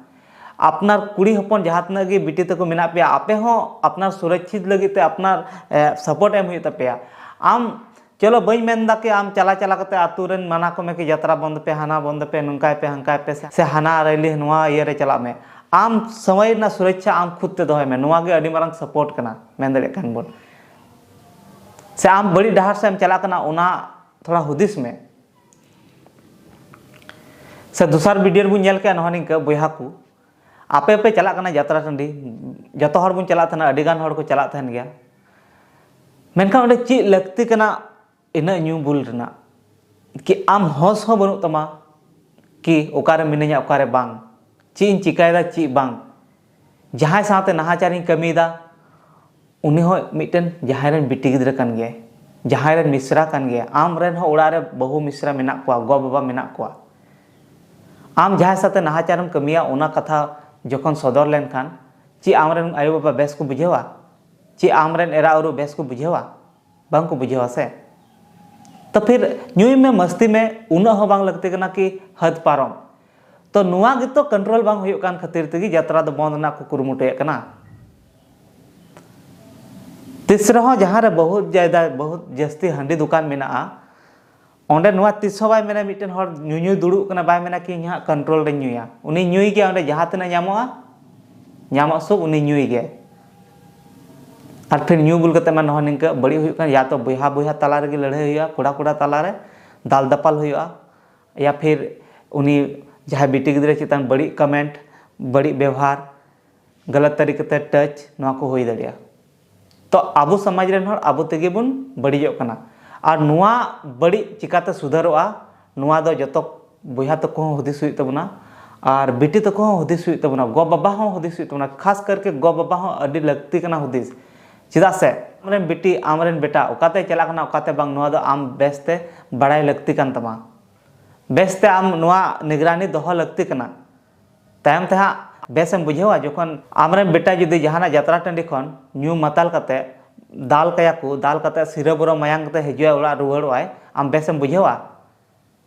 ᱟᱯᱱᱟᱨ ᱠᱩᱲᱤ ᱦᱚᱯᱚᱱ ᱡᱟᱦᱟᱸ ᱛᱤᱱᱟᱹᱜ ᱜᱮ ᱵᱤᱴᱤ ᱛᱟᱠᱚ ᱢᱮᱱᱟᱜ ᱯᱮᱭᱟ, ᱟᱯᱮ ᱦᱚᱸ ᱟᱯᱱᱟᱨ ᱥᱩᱨᱚᱠᱪᱷᱤᱛ ᱞᱟᱹᱜᱤᱫ ᱛᱮ ᱟᱯᱱᱟᱨ, ᱮ, ᱥᱟᱯᱳᱨᱴ ᱮᱢ ᱦᱩᱭᱩᱜ ᱛᱟᱯᱮᱭᱟ᱾ ᱟᱢ ᱪᱚᱞᱚ, ᱵᱟᱹᱧ ᱢᱮᱱ ᱮᱫᱟ ᱠᱤ ᱟᱢ ᱪᱟᱞᱟᱣ ᱪᱟᱞᱟᱣ ᱠᱟᱛᱮ ᱟᱛᱳ ᱨᱮᱱ ᱢᱟᱱᱟ ᱠᱚᱢᱮ ᱠᱤ ᱡᱟᱛᱨᱟ ᱵᱚᱱᱫ ᱯᱮ, ᱦᱟᱱᱟ ᱵᱚᱱᱫ ᱯᱮ, ᱱᱚᱝᱠᱟᱭ ᱯᱮ, ᱦᱟᱱᱠᱟᱭ ᱯᱮ, ᱥᱮ, ᱥᱮ ᱦᱟᱱᱟ ᱨᱮᱞᱤ ᱱᱚᱣᱟ ᱤᱭᱟᱹ ᱨᱮ ᱪᱟᱞᱟᱜ ᱢᱮ᱾ ᱟᱢ ᱥᱚᱢᱚᱭ ᱨᱮᱱᱟᱜ ᱥᱩᱨᱚᱠᱪᱷᱟ ᱟᱢ ᱠᱷᱩᱫ ᱛᱮ ᱫᱚᱦᱚᱭ ᱢᱮ, ᱱᱚᱣᱟ ᱜᱮ ᱟᱹᱰᱤ ᱢᱟᱨᱟᱝ ᱥᱟᱯᱳᱨᱴ ᱠᱟᱱᱟ, ᱢᱮᱱ ᱫᱟᱲᱮᱭᱟᱜ ᱠᱟᱱ ᱵᱚᱱ᱾ ᱥᱮ ᱟᱢ ᱵᱟᱹᱲᱤᱡ ᱰᱟᱦᱟᱨ ᱥᱮᱫ ᱮᱢ ᱪᱟᱞᱟᱜ ᱠᱟᱱᱟ, ᱚᱱᱟ ᱛᱷᱚᱲᱟ ᱦᱩᱫᱤᱥ ᱢᱮ᱾ ᱥᱮ ᱫᱚᱥᱟᱨ ᱵᱷᱤᱰᱤᱭᱳ ᱨᱮᱵᱚᱱ ᱧᱮᱞ ᱠᱮᱜᱼᱟ ᱱᱚᱣᱟ ᱱᱤᱝᱠᱟᱹ, ᱵᱚᱭᱦᱟ ᱠᱚ, ᱟᱯᱮ ᱯᱮ ᱪᱟᱞᱟᱜ ᱠᱟᱱᱟ ᱡᱟᱛᱨᱟ ᱴᱟᱺᱰᱤ, ᱡᱚᱛᱚ ᱦᱚᱲ ᱵᱚᱱ ᱪᱟᱞᱟᱜ ᱛᱟᱦᱮᱱᱟ, ᱟᱹᱰᱤ ᱜᱟᱱ ᱦᱚᱲ ᱠᱚ ᱪᱟᱞᱟᱜ ᱛᱟᱦᱮᱱ ᱜᱮᱭᱟ, ᱢᱮᱱᱠᱷᱟᱱ ᱚᱸᱰᱮ ᱪᱮᱫ ᱞᱟᱹᱠᱛᱤ ᱠᱟᱱᱟ ᱤᱱᱟᱹᱜ ᱧᱩ ᱵᱩᱞ ᱨᱮᱱᱟᱜ? ᱠᱤ ᱟᱢ ᱦᱚᱸᱥ ᱦᱚᱸ ᱵᱟᱹᱱᱩᱜ ᱛᱟᱢᱟ ᱠᱤ ᱚᱠᱟᱨᱮ ᱢᱤᱱᱟᱹᱧᱟ, ᱚᱠᱟᱨᱮ ᱵᱟᱝ, ᱪᱮᱫ ᱤᱧ ᱪᱤᱠᱟᱭᱮᱫᱟ, ᱪᱮᱫ ᱵᱟᱝ? ᱡᱟᱦᱟᱸᱭ ᱥᱟᱶᱛᱮ ᱱᱟᱦᱟᱪᱟᱨᱤᱧ ᱠᱟᱹᱢᱤᱭᱮᱫᱟ, ᱩᱱᱤ ᱦᱚᱸ ᱢᱤᱫᱴᱮᱱ ᱡᱟᱦᱟᱸᱭ ᱨᱮᱱ ᱵᱤᱴᱤ ᱜᱤᱫᱽᱨᱟᱹ ᱠᱟᱱ ᱜᱮᱭᱟᱭ, ᱡᱟᱦᱟᱸᱭ ᱨᱮᱱ ᱢᱤᱥᱨᱟ ᱠᱟᱱ ᱜᱮᱭᱟᱭ᱾ ᱟᱢ ᱨᱮᱱ ᱦᱚᱸ ᱚᱲᱟᱜ ᱨᱮ ᱵᱟᱹᱦᱩ ᱢᱤᱥᱨᱟ ᱢᱮᱱᱟᱜ ᱠᱚᱣᱟ, ᱜᱚ ᱵᱟᱵᱟ ᱢᱮᱱᱟᱜ ᱠᱚᱣᱟ᱾ ᱟᱢ ᱡᱟᱦᱟᱸᱭ ᱥᱟᱛᱮ ᱱᱟᱦᱟᱪᱟᱨᱮᱢ ᱠᱟᱹᱢᱤᱭᱟ, ᱚᱱᱟ ᱠᱟᱛᱷᱟ ᱡᱚᱠᱷᱚᱱ ᱥᱚᱫᱚᱨ ᱞᱮᱱᱠᱷᱟᱱ, ᱪᱮᱫ ᱟᱢ ᱨᱮᱱ ᱟᱭᱳ ᱵᱟᱵᱟ ᱵᱮᱥ ᱠᱚ ᱵᱩᱡᱷᱟᱹᱣᱟ? ᱪᱮᱫ ᱟᱢ ᱨᱮᱱ ᱮᱨᱟ ᱩᱨᱩ ᱵᱮᱥ ᱠᱚ ᱵᱩᱡᱷᱟᱹᱣᱟ? ᱵᱟᱝ ᱠᱚ ᱵᱩᱡᱷᱟᱹᱣᱟ ᱥᱮ᱾ ᱛᱚ ᱯᱷᱤᱨ ᱧᱩᱭ ᱢᱮ, ᱢᱟᱹᱥᱛᱤ ᱢᱮ, ᱩᱱᱟᱹᱜ ᱦᱚᱸ ᱵᱟᱝ ᱞᱟᱹᱠᱛᱤ ᱠᱟᱱᱟ ᱠᱤ ᱦᱟᱹᱫ ᱯᱟᱨᱚᱢ᱾ ᱛᱚ ᱱᱚᱣᱟ ᱜᱮᱛᱚ ᱠᱚᱱᱴᱨᱳᱞ ᱵᱟᱝ ᱦᱩᱭᱩᱜ ᱠᱟᱱ ᱠᱷᱟᱹᱛᱤᱨ ᱛᱮᱜᱮ ᱡᱟᱛᱨᱟ ᱫᱚ ᱵᱚᱱᱫ ᱨᱮᱱᱟᱜ ᱠᱚ ᱠᱩᱨᱩᱢᱩᱴᱩᱭᱮᱫ ᱠᱟᱱᱟ᱾ ᱛᱤᱥ ᱨᱮᱦᱚᱸ ᱡᱟᱦᱟᱸ ᱨᱮ ᱵᱚᱦᱩᱛ ᱡᱟᱭᱫᱟ, ᱵᱚᱦᱩᱛ ᱡᱟᱹᱥᱛᱤ ᱦᱟᱺᱰᱤ ᱫᱚᱠᱟᱱ ᱢᱮᱱᱟᱜᱼᱟ, ᱚᱸᱰᱮ ᱱᱚᱣᱟ ᱛᱤᱥ ᱦᱚᱸ ᱵᱟᱭ ᱢᱮᱱᱟ, ᱢᱤᱫᱴᱮᱱ ᱦᱚᱲ ᱧᱩᱧᱩᱭ ᱫᱩᱲᱩᱵ ᱠᱟᱱᱟ, ᱵᱟᱭ ᱢᱮᱱᱟ ᱠᱤ ᱤᱧ ᱦᱟᱸᱜ ᱠᱚᱱᱴᱨᱳᱞ ᱨᱮᱧ ᱧᱩᱭᱟ᱾ ᱩᱱᱤ ᱧᱩᱭ ᱜᱮᱭᱟ, ᱚᱸᱰᱮ ᱡᱟᱦᱟᱸ ᱛᱤᱱᱟᱹᱜ ᱧᱟᱢᱚᱜᱼᱟ, ᱧᱟᱢᱚᱜ ᱥᱩᱵ ᱩᱱᱤ ᱧᱩᱭ ᱜᱮᱭᱟᱭ᱾ ᱟᱨ ᱯᱷᱤᱨ ᱧᱩ ᱵᱩᱞ ᱠᱟᱛᱮ ᱢᱟ ᱱᱚᱣᱟ ᱱᱤᱝᱠᱟᱹ ᱵᱟᱹᱲᱤᱡ ᱦᱩᱭᱩᱜ ᱠᱟᱱᱟ, ᱭᱟ ᱛᱚ ᱵᱚᱭᱦᱟ ᱵᱚᱭᱦᱟ ᱛᱟᱞᱟ ᱨᱮᱜᱮ ᱞᱟᱹᱲᱦᱟᱹᱭ ᱦᱩᱭᱩᱜᱼᱟ, ᱠᱚᱲᱟ ᱠᱚᱲᱟ ᱛᱟᱞᱟ ᱨᱮ ᱫᱟᱞ ᱫᱟᱯᱟᱞ ᱦᱩᱭᱩᱜᱼᱟ, ᱭᱟ ᱯᱷᱤᱨ ᱩᱱᱤ ᱡᱟᱦᱟᱸᱭ ᱵᱤᱴᱤ ᱜᱤᱫᱽᱨᱟᱹ ᱪᱮᱛᱟᱱ ᱵᱟᱹᱲᱤᱡ ᱠᱚᱢᱮᱱᱴ, ᱵᱟᱹᱲᱤᱡ ᱵᱮᱵᱚᱦᱟᱨ, ᱜᱟᱞᱟᱛ ᱛᱟᱹᱨᱤᱠᱟ ᱛᱮ ᱴᱟᱪ, ᱱᱚᱣᱟ ᱠᱚ ᱦᱩᱭ ᱫᱟᱲᱮᱭᱟᱜᱼᱟ᱾ ᱛᱚ ᱟᱵᱚ ᱥᱚᱢᱟᱡᱽ ᱨᱮᱱ ᱦᱚᱲ ᱟᱵᱚ ᱛᱮᱜᱮ ᱵᱚᱱ ᱵᱟᱹᱲᱤᱡᱚᱜ ᱠᱟᱱᱟ᱾ ᱟᱨ ᱱᱚᱣᱟ ᱵᱟᱹᱲᱤᱡ ᱪᱤᱠᱟᱛᱮ ᱥᱩᱫᱷᱟᱹᱨᱚᱜᱼᱟ, ᱱᱚᱣᱟ ᱫᱚ ᱡᱚᱛᱚ ᱵᱚᱭᱦᱟ ᱛᱟᱠᱚ ᱦᱚᱸ ᱦᱩᱫᱤᱥ ᱦᱩᱭᱩᱜ ᱛᱟᱵᱚᱱᱟ, ᱟᱨ ᱵᱤᱴᱤ ᱛᱟᱠᱚ ᱦᱚᱸ ᱦᱩᱫᱤᱥ ᱦᱩᱭᱩᱜ ᱛᱟᱵᱚᱱᱟ, ᱜᱚ ᱵᱟᱵᱟ ᱦᱚᱸ ᱦᱩᱫᱤᱥ ᱦᱩᱭᱩᱜ ᱛᱟᱵᱚᱱᱟ, ᱠᱷᱟᱥ ᱠᱟᱨᱠᱮ ᱜᱚ ᱵᱟᱵᱟ ᱦᱚᱸ ᱟᱹᱰᱤ ᱞᱟᱹᱠᱛᱤ ᱠᱟᱱᱟ ᱦᱩᱫᱤᱥ᱾ ᱪᱮᱫᱟᱜ ᱥᱮ ᱟᱢᱨᱮᱱ ᱵᱤᱴᱤ, ᱟᱢᱨᱮᱱ ᱵᱮᱴᱟ ᱚᱠᱟᱛᱮ ᱪᱟᱞᱟᱜ ᱠᱟᱱᱟ, ᱚᱠᱟᱛᱮ ᱵᱟᱝ, ᱱᱚᱣᱟ ᱫᱚ ᱟᱢ ᱵᱮᱥᱛᱮ ᱵᱟᱲᱟᱭ ᱞᱟᱹᱠᱛᱤ ᱠᱟᱱ ᱛᱟᱢᱟ, ᱵᱮᱥᱛᱮ ᱟᱢ ᱱᱚᱣᱟ ᱱᱤᱜᱽᱨᱟᱱᱤ ᱫᱚᱦᱚ ᱞᱟᱹᱠᱛᱤ ᱠᱟᱱᱟ᱾ ᱛᱟᱭᱚᱢ ᱛᱮ ᱦᱟᱸᱜ ᱵᱮᱥᱮᱢ ᱵᱩᱡᱷᱟᱹᱣᱟ, ᱡᱚᱠᱷᱚᱱ ᱟᱢᱨᱮᱱ ᱵᱮᱴᱟ ᱡᱩᱫᱤ ᱡᱟᱦᱟᱱᱟᱜ ᱡᱟᱛᱨᱟ ᱴᱟᱺᱰᱤ ᱠᱷᱚᱱ ᱧᱩ ᱢᱟᱛᱟᱞ ᱠᱟᱛᱮ ᱫᱟᱞ ᱠᱟᱭᱟ ᱠᱚ, ᱫᱟᱞ ᱠᱟᱛᱮ ᱥᱤᱨᱟᱹ ᱵᱚᱨᱚ ᱢᱟᱭᱟᱝ ᱠᱟᱛᱮ ᱦᱤᱡᱩᱜᱼᱟ ᱚᱲᱟᱜ ᱨᱩᱣᱟᱹᱲᱚᱜᱼᱟᱭ, ᱟᱢ ᱵᱮᱥᱮᱢ ᱵᱩᱡᱷᱟᱹᱣᱟ?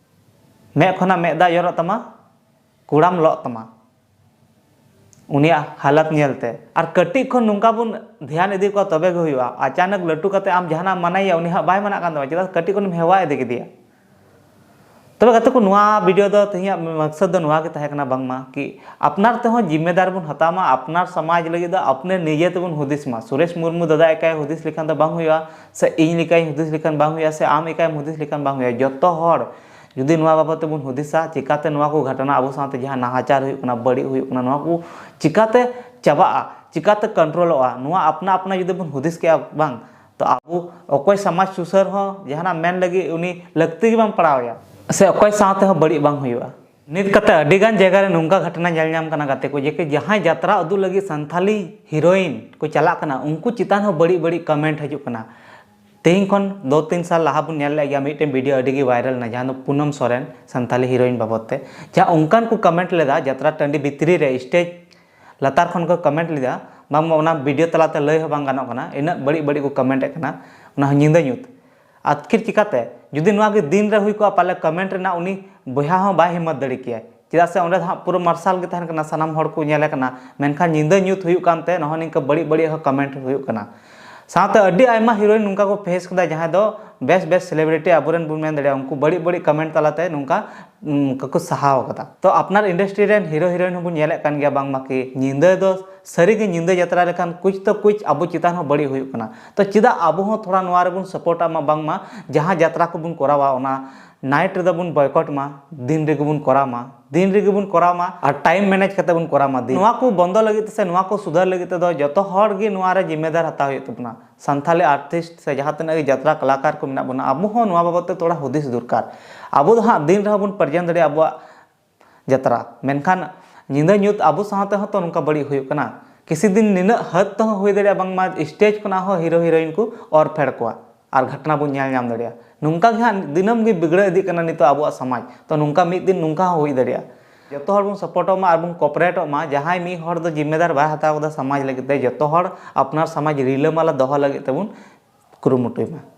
ᱢᱮᱫ ᱠᱷᱚᱱᱟᱜ ᱢᱮᱫ ᱫᱟᱜ ᱡᱚᱨᱚᱜ ᱛᱟᱢᱟ, ᱠᱩᱲᱟᱢ ᱞᱚᱜ ᱛᱟᱢᱟ ᱩᱱᱤᱭᱟᱜ ᱦᱟᱞᱚᱛ ᱧᱮᱞᱛᱮ᱾ ᱟᱨ ᱠᱟᱹᱴᱤᱡ ᱠᱷᱚᱱ ᱱᱚᱝᱠᱟ ᱵᱚᱱ ᱫᱷᱮᱭᱟᱱ ᱤᱫᱤ ᱠᱚᱣᱟ ᱛᱚᱵᱮ ᱜᱮ ᱦᱩᱭᱩᱜᱼᱟ᱾ ᱟᱪᱟᱱᱚᱠ ᱞᱟᱹᱴᱩ ᱠᱟᱛᱮ ᱟᱢ ᱡᱟᱦᱟᱱᱟᱜ ᱮᱢ ᱢᱟᱱᱟᱭᱮᱭᱟ, ᱩᱱᱤ ᱦᱟᱸᱜ ᱵᱟᱭ ᱢᱟᱱᱟᱜ ᱠᱟᱱ ᱛᱟᱢᱟ, ᱪᱮᱫᱟᱜ ᱥᱮ ᱠᱟᱹᱴᱤᱡ ᱠᱷᱚᱱᱮᱢ ᱦᱮᱣᱟ ᱤᱫᱤ ᱠᱮᱫᱮᱭᱟ᱾ ᱛᱚᱵᱮ ᱜᱟᱛᱮ ᱠᱚ, ᱱᱚᱣᱟ ᱵᱷᱤᱰᱤᱭᱳ ᱫᱚ ᱛᱮᱦᱮᱧᱟᱜ ᱢᱚᱠᱥᱚᱫ ᱫᱚ ᱱᱚᱣᱟ ᱜᱮ ᱛᱟᱦᱮᱸ ᱠᱟᱱᱟ, ᱵᱟᱝᱢᱟ ᱠᱤ ᱟᱯᱱᱟᱨ ᱛᱮᱦᱚᱸ ᱡᱤᱢᱢᱮᱫᱟᱨ ᱵᱚᱱ ᱦᱟᱛᱟᱣ ᱢᱟ, ᱟᱯᱱᱟᱨ ᱥᱚᱢᱟᱡᱽ ᱞᱟᱹᱜᱤᱫ ᱫᱚ ᱟᱯᱱᱮ ᱱᱤᱡᱮ ᱛᱮᱵᱚᱱ ᱦᱩᱫᱤᱥ ᱢᱟ᱾ ᱥᱩᱨᱮᱥ ᱢᱩᱨᱢᱩ ᱫᱟᱫᱟ ᱮᱠᱟᱭ ᱦᱩᱫᱤᱥ ᱞᱮᱠᱷᱟᱱ ᱫᱚ ᱵᱟᱝ ᱦᱩᱭᱩᱜᱼᱟ, ᱥᱮ ᱤᱧ ᱞᱮᱠᱟᱧ ᱦᱩᱫᱤᱥ ᱞᱮᱠᱷᱟᱱ ᱵᱟᱝ ᱦᱩᱭᱩᱜᱼᱟ, ᱥᱮ ᱟᱢ ᱮᱠᱟᱭᱮᱢ ᱦᱩᱫᱤᱥ ᱞᱮᱠᱷᱟᱱ ᱵᱟᱝ ᱦᱩᱭᱩᱜᱼᱟ᱾ ᱡᱚᱛᱚ ᱦᱚᱲ ᱡᱩᱫᱤ ᱱᱚᱣᱟ ᱵᱟᱵᱚᱫ ᱛᱮᱵᱚᱱ ᱦᱩᱫᱤᱥᱟ, ᱪᱤᱠᱟᱛᱮ ᱱᱚᱣᱟ ᱠᱚ ᱜᱷᱚᱴᱚᱱᱟ ᱟᱵᱚ ᱥᱟᱶᱛᱮ ᱡᱟᱦᱟᱸ ᱱᱟᱦᱟᱪᱟᱨ ᱦᱩᱭᱩᱜ ᱠᱟᱱᱟ, ᱵᱟᱹᱲᱤᱡ ᱦᱩᱭᱩᱜ ᱠᱟᱱᱟ, ᱱᱚᱣᱟ ᱠᱚ ᱪᱤᱠᱟᱛᱮ ᱪᱟᱵᱟᱜᱼᱟ, ᱪᱤᱠᱟᱛᱮ ᱠᱚᱱᱴᱨᱳᱞᱚᱜᱼᱟ, ᱱᱚᱣᱟ ᱟᱯᱱᱟ ᱟᱯᱱᱟ ᱡᱩᱫᱤ ᱵᱚᱱ ᱦᱩᱫᱤᱥ ᱠᱮᱜᱼᱟ ᱵᱟᱝ, ᱛᱚ ᱟᱵᱚ ᱚᱠᱚᱭ ᱥᱚᱢᱟᱡᱽ ᱥᱩᱥᱟᱹᱨ ᱦᱚᱸ ᱡᱟᱦᱟᱱᱟᱜ ᱢᱮᱱ ᱞᱟᱹᱜᱤᱫ ᱩᱱᱤ ᱞᱟᱹᱠᱛᱤ ᱜᱮ ᱵᱟᱝ ᱯᱟᱲᱟᱣ ᱟᱭᱟ, ᱥᱮ ᱚᱠᱚᱭ ᱥᱟᱶ ᱛᱮᱦᱚᱸ ᱵᱟᱹᱲᱤᱡ ᱵᱟᱝ ᱦᱩᱭᱩᱜᱼᱟ᱾ ᱱᱤᱛ ᱠᱟᱛᱮ ᱟᱹᱰᱤ ᱜᱟᱱ ᱡᱟᱭᱜᱟ ᱨᱮ ᱱᱚᱝᱠᱟ ᱜᱷᱚᱴᱚᱱᱟ ᱧᱮᱞ ᱧᱟᱢ ᱠᱟᱱᱟ ᱜᱟᱛᱮ ᱠᱚ, ᱡᱮ ᱠᱤ ᱡᱟᱦᱟᱸᱭ ᱡᱟᱛᱨᱟ ᱩᱫᱩᱜ ᱞᱟᱹᱜᱤᱫ ᱥᱟᱱᱛᱷᱟᱞᱤ ᱦᱤᱨᱳᱭᱤᱱ ᱠᱚ ᱪᱟᱞᱟᱜ ᱠᱟᱱᱟ, ᱩᱱᱠᱩ ᱪᱮᱛᱟᱱ ᱦᱚᱸ ᱵᱟᱹᱲᱤᱡ ᱵᱟᱹᱲᱤᱡ ᱠᱚᱢᱮᱱᱴ ᱦᱤᱡᱩᱜ ᱠᱟᱱᱟ᱾ ᱛᱮᱦᱮᱧ ᱠᱷᱚᱱ ᱫᱩ ᱛᱤᱱ ᱥᱟᱞ ᱞᱟᱦᱟ ᱵᱚᱱ ᱧᱮᱞ ᱞᱮᱫ ᱜᱮᱭᱟ, ᱢᱤᱫᱴᱮᱱ ᱵᱷᱤᱰᱤᱭᱳ ᱟᱹᱰᱤ ᱜᱮ ᱵᱷᱟᱭᱨᱟᱞ ᱮᱱᱟ, ᱡᱟᱦᱟᱸ ᱫᱚ ᱯᱩᱱᱚᱢ ᱥᱚᱨᱮᱱ ᱥᱟᱱᱛᱷᱟᱞᱤ ᱦᱤᱨᱳᱭᱤᱱ ᱵᱟᱵᱚᱫ ᱛᱮ, ᱡᱟᱦᱟᱸ ᱚᱱᱠᱟᱱ ᱠᱚ ᱠᱚᱢᱮᱱᱴ ᱞᱮᱫᱟ ᱡᱟᱛᱨᱟ ᱴᱟᱺᱰᱤ ᱵᱷᱤᱛᱨᱤ ᱨᱮ, ᱥᱴᱮᱡᱽ ᱞᱟᱛᱟᱨ ᱠᱷᱚᱱ ᱠᱚ ᱠᱚᱢᱮᱱᱴ ᱞᱮᱫᱟ, ᱵᱟᱝᱢᱟ ᱚᱱᱟ ᱵᱷᱤᱰᱤᱭᱳ ᱛᱟᱞᱟᱛᱮ ᱞᱟᱹᱭ ᱦᱚᱸ ᱵᱟᱝ ᱜᱟᱱᱚᱜ ᱠᱟᱱᱟ, ᱤᱱᱟᱹᱜ ᱵᱟᱹᱲᱤᱡ ᱵᱟᱹᱲᱤᱡ ᱠᱚ ᱠᱚᱢᱮᱱᱴ ᱮᱫ ᱠᱟᱱᱟ, ᱚᱱᱟ ᱦᱚᱸ ᱧᱤᱫᱟᱹ ᱧᱩᱛ᱾ ᱟᱹᱛᱠᱤᱨ ᱪᱤᱠᱟᱛᱮ? ᱡᱩᱫᱤ ᱱᱚᱣᱟ ᱜᱮ ᱫᱤᱱ ᱨᱮ ᱦᱩᱭ ᱠᱚᱜᱼᱟ, ᱯᱟᱞᱮ ᱠᱚᱢᱮᱱᱴ ᱨᱮᱱᱟᱜ ᱩᱱᱤ ᱵᱚᱭᱦᱟ ᱦᱚᱸ ᱵᱟᱭ ᱦᱤᱢᱢᱚᱛ ᱫᱟᱲᱮ ᱠᱮᱭᱟ᱾ ᱪᱮᱫᱟᱜ ᱥᱮ ᱚᱸᱰᱮ ᱫᱚ ᱦᱟᱸᱜ ᱯᱩᱨᱟᱹ ᱢᱟᱨᱥᱟᱞ ᱜᱮ ᱛᱟᱦᱮᱱ ᱠᱟᱱᱟ, ᱥᱟᱱᱟᱢ ᱦᱚᱲ ᱠᱚ ᱧᱮᱞᱮ ᱠᱟᱱᱟ, ᱢᱮᱱᱠᱷᱟᱱ ᱧᱤᱫᱟᱹ ᱧᱩᱛ ᱦᱩᱭᱩᱜ ᱠᱟᱱᱛᱮ ᱱᱚᱜᱼᱚ ᱱᱤᱝᱠᱟ ᱵᱟᱹᱲᱤᱡ ᱵᱟᱹᱲᱤᱡ ᱦᱚᱸ ᱠᱚᱢᱮᱱᱴ ᱦᱩᱭᱩᱜ ᱠᱟᱱᱟ᱾ ᱥᱟᱶᱛᱮ ᱟᱹᱰᱤ ᱟᱭᱢᱟ ᱦᱤᱨᱳᱭᱤᱱ ᱱᱚᱝᱠᱟ ᱠᱚ ᱯᱷᱮᱥ ᱠᱮᱫᱟ, ᱡᱟᱦᱟᱸᱭ ᱫᱚ ᱵᱮᱥ ᱵᱮᱥ ᱥᱮᱞᱤᱵᱨᱤᱴᱤ ᱟᱵᱚᱨᱮᱱ ᱵᱚᱱ ᱢᱮᱱ ᱫᱟᱲᱮᱭᱟᱜᱼᱟ, ᱩᱱᱠᱩ ᱵᱟᱹᱲᱤᱡ ᱵᱟᱹᱲᱤᱡ ᱠᱚᱢᱮᱱᱴ ᱛᱟᱞᱟᱛᱮ ᱱᱚᱝᱠᱟ ᱩᱱᱠᱩ ᱠᱚ ᱥᱟᱦᱟᱣ ᱠᱟᱫᱟ᱾ ᱛᱚ ᱟᱯᱱᱟᱨ ᱤᱱᱰᱟᱥᱴᱨᱤ ᱨᱮᱱ ᱦᱤᱨᱳ ᱦᱤᱨᱳᱭᱤᱱ ᱦᱚᱸᱵᱚᱱ ᱧᱮᱞᱮᱫ ᱠᱟᱱ ᱜᱮᱭᱟ, ᱵᱟᱝᱢᱟ ᱠᱤ ᱧᱤᱫᱟᱹ ᱫᱚ ᱥᱟᱹᱨᱤᱜᱮ ᱧᱤᱫᱟᱹ ᱡᱟᱛᱨᱟ ᱞᱮᱠᱷᱟᱱ ᱠᱩᱪ ᱛᱚ ᱠᱩᱪ ᱟᱵᱚ ᱪᱮᱛᱟᱱ ᱦᱚᱸ ᱵᱟᱹᱲᱤᱡ ᱦᱩᱭᱩᱜ ᱠᱟᱱᱟ᱾ ᱛᱚ ᱪᱮᱫᱟᱜ ᱟᱵᱚ ᱦᱚᱸ ᱛᱷᱚᱲᱟ ᱱᱚᱣᱟ ᱨᱮᱵᱚᱱ ᱥᱟᱯᱳᱨᱴᱟ ᱢᱟ, ᱵᱟᱝᱢᱟ ᱡᱟᱦᱟᱸ ᱡᱟᱛᱨᱟ ᱠᱚᱵᱚᱱ ᱠᱚᱨᱟᱣᱟ ᱚᱱᱟ ᱱᱟᱭᱤᱴ ᱨᱮᱫᱚ ᱵᱚᱱ ᱵᱚᱭᱠᱚᱴ ᱢᱟ, ᱫᱤᱱ ᱨᱮᱜᱮ ᱵᱚᱱ ᱠᱚᱨᱟᱣ ᱢᱟ, ᱫᱤᱱ ᱨᱮᱜᱮ ᱵᱚᱱ ᱠᱚᱨᱟᱣ ᱢᱟ ᱟᱨ ᱴᱟᱭᱤᱢ ᱢᱮᱱᱮᱡᱽ ᱠᱟᱛᱮ ᱵᱚᱱ ᱠᱚᱨᱟᱣ ᱢᱟ᱾ ᱫᱤᱱ ᱱᱚᱣᱟ ᱠᱚ ᱵᱚᱱᱫᱚ ᱞᱟᱹᱜᱤᱫ ᱛᱮ ᱥᱮ ᱱᱚᱣᱟ ᱠᱚ ᱥᱩᱫᱷᱟᱹᱨ ᱞᱟᱹᱜᱤᱫ ᱛᱮᱫᱚ ᱡᱚᱛᱚ ᱦᱚᱲ ᱜᱮ ᱱᱚᱣᱟ ᱨᱮ ᱡᱤᱢᱢᱮᱫᱟᱨ ᱦᱟᱛᱟᱣ ᱦᱩᱭᱩᱜ ᱛᱟᱵᱚᱱᱟ᱾ ᱥᱟᱱᱛᱷᱟᱞᱤ ᱟᱨᱴᱤᱥᱴ ᱥᱮ ᱡᱟᱦᱟᱸ ᱛᱤᱱᱟᱹᱜ ᱜᱮ ᱡᱟᱛᱨᱟ ᱠᱟᱞᱟᱠᱟᱨ ᱠᱚ ᱢᱮᱱᱟᱜ ᱵᱚᱱᱟ, ᱟᱵᱚ ᱦᱚᱸ ᱱᱚᱣᱟ ᱵᱟᱵᱚᱫ ᱛᱮ ᱛᱷᱚᱲᱟ ᱦᱩᱫᱤᱥ ᱫᱚᱨᱠᱟᱨ᱾ ᱟᱵᱚ ᱫᱚ ᱦᱟᱸᱜ ᱫᱤᱱ ᱨᱮᱦᱚᱸ ᱵᱚᱱ ᱯᱨᱮᱡᱮᱱᱴ ᱫᱟᱲᱮᱭᱟᱜᱼᱟ ᱟᱵᱚᱣᱟᱜ ᱡᱟᱛᱨᱟ, ᱢᱮᱱᱠᱷᱟᱱ ᱧᱤᱫᱟᱹ ᱧᱩᱛ ᱟᱵᱚ ᱥᱟᱶᱛᱮ ᱦᱚᱸ ᱛᱚ ᱱᱚᱝᱠᱟ ᱵᱟᱹᱲᱤᱡ ᱦᱩᱭᱩᱜ ᱠᱟᱱᱟ᱾ ᱠᱤᱥᱤ ᱫᱤᱱ ᱱᱤᱱᱟᱹᱜ ᱦᱟᱹᱫ ᱛᱮᱦᱚᱸ ᱦᱩᱭ ᱫᱟᱲᱮᱭᱟᱜᱼᱟ, ᱵᱟᱝᱢᱟ ᱥᱴᱮᱡᱽ ᱠᱷᱚᱱᱟᱜ ᱦᱚᱸ ᱦᱤᱨᱳ ᱦᱤᱨᱳᱭᱤᱱ ᱠᱚ ᱚᱨ ᱯᱷᱮᱰ ᱠᱚᱣᱟ ᱟᱨ ᱜᱷᱚᱴᱚᱱᱟ ᱵᱚᱱ ᱧᱮᱞ ᱧᱟᱢ ᱫᱟᱲᱮᱭᱟᱜᱼᱟ᱾ ᱱᱚᱝᱠᱟ ᱜᱮ ᱦᱟᱸᱜ ᱫᱤᱱᱟᱹᱢ ᱜᱮ ᱵᱤᱜᱽᱲᱟᱹ ᱤᱫᱤᱜ ᱠᱟᱱᱟ ᱱᱤᱛᱚᱜ ᱟᱵᱚᱣᱟᱜ ᱥᱚᱢᱟᱡᱽ᱾ ᱛᱚ ᱱᱚᱝᱠᱟ ᱢᱤᱫ ᱫᱤᱱ ᱱᱚᱝᱠᱟ ᱦᱚᱸ ᱦᱩᱭ ᱫᱟᱲᱮᱭᱟᱜᱼᱟ᱾ ᱡᱚᱛᱚ ᱦᱚᱲ ᱵᱚᱱ ᱥᱟᱯᱳᱨᱴᱚᱜ ᱢᱟ ᱟᱨ ᱵᱚᱱ ᱠᱚᱯᱟᱨᱮᱴᱚᱜ ᱢᱟ᱾ ᱡᱟᱦᱟᱸᱭ ᱢᱤᱫ ᱦᱚᱲ ᱫᱚ ᱡᱤᱢᱢᱮᱫᱟᱨ ᱵᱟᱭ ᱦᱟᱛᱟᱣ ᱠᱟᱫᱟ ᱥᱚᱢᱟᱡᱽ ᱞᱟᱹᱜᱤᱫ ᱛᱮ, ᱡᱚᱛᱚ ᱦᱚᱲ ᱟᱯᱱᱟᱨ ᱥᱚᱢᱟᱡᱽ ᱨᱤᱞᱟᱹᱢᱟᱞᱟ ᱫᱚᱦᱚ ᱞᱟᱹᱜᱤᱫ ᱛᱮᱵᱚᱱ ᱠᱩᱨᱩᱢᱩᱴᱩᱭ ᱢᱟ᱾